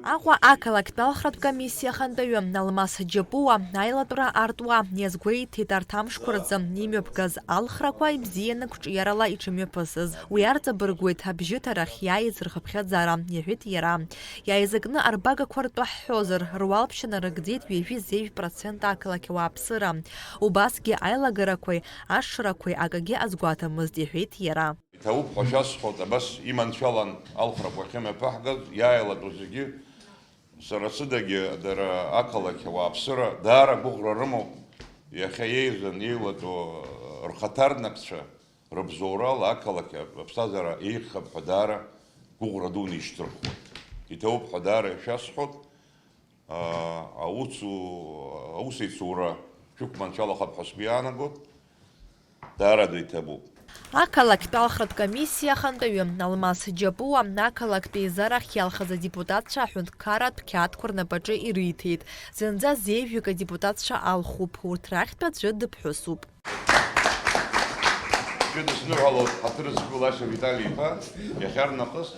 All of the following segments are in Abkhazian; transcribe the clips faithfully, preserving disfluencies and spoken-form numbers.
Аҟәа ақалақьтә алхратә комиссиа ахантәаҩы Алмас Џьапуа аилатәара артуа иазгәеиҭеит арҭ амшқәа рзы имҩаԥгаз алхрақәа ибзианы қәҿиарала иҽымҩаԥысыз. Уи арҵабыргуеит абжьыҭарахь иааиз рхыԥхьаӡара, иҳәеит иара. Иааизакны арбагақәа ртәы ҳҳәозар, руалԥшьа нарыгӡеит ҩажәи зеижә процент ақалақь ауааԥсыра. Убасгьы аилагарақәеи ашшарақәеи акагьы азгәаҭамызт, иҳәеит иара. Иҭабуп ҳәа шәасҳәоит, абас иманшәалан алхрақәа ахьымҩаԥаҳгаз, иааилатәоу зегьы, сара сыдагьы дара ақалақь ауааԥсыра даара гәыӷра рымоуп, иахьа еизан еилатәоу рхаҭарнакцәа рыбзоурала ақалақь аԥсҭазаара еиӷьхап ҳәа даара гәыӷра дуны ишьҭырхуеит. Иҭабуп ҳәа даара ишәасҳәоит. Аус, аусеицура шәықәманшәалахап ҳәа сгәы иаанагоит, даараӡа иҭабуп. Ақалақьтә алхратә комиссиа ахантәаҩы Алмас Џьапуа ақалақьтә еизарахь иалхыз адепутатцәа аҳәынҭқарратә қьаадқәа рнапаҿы ирыҭеит. Зынӡа зеижәҩык адепутатцәа алхуп, урҭ рахьтә аӡәы дыԥҳәысуп. Ҷыда сныҳәалоит, ҳаҭыр зқәу Лашьа Витали-иԥа, иахьарнахыс,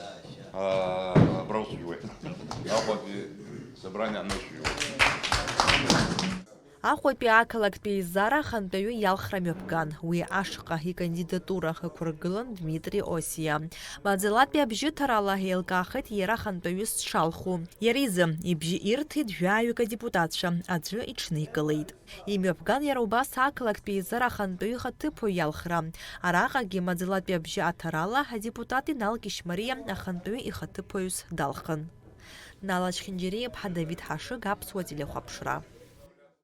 аа, абра усыжәуеит. Аҟәатәи собрание анышәиуа. Аҟәатәи ақалақьтә еизара ахантәаҩы иалхра мҩаԥган. Уи ашҟа икандидатура ықәыргылан Дмитри Осиа. Маӡалатәи абжьыҭарала еилкаахеит иара ахантәаҩыс дшалху. Иара изы ибжьы ирҭеит жәаҩык адепутатцәа, аӡәы иҽникылеит. Имҩаԥган иара убас ақалақьтә еизара ахантәаҩы ихаҭыԥуаҩ иалхра. Араҟагьы маӡалатәи абжьы аҭарала адепутат Инал Кьышьмариа ахантәаҩы ихаҭыԥуаҩыс далхын. Нала Чхинџьариа-иԥҳа, Давид Ҳашыг, Аԥсуа телехәаԥшра.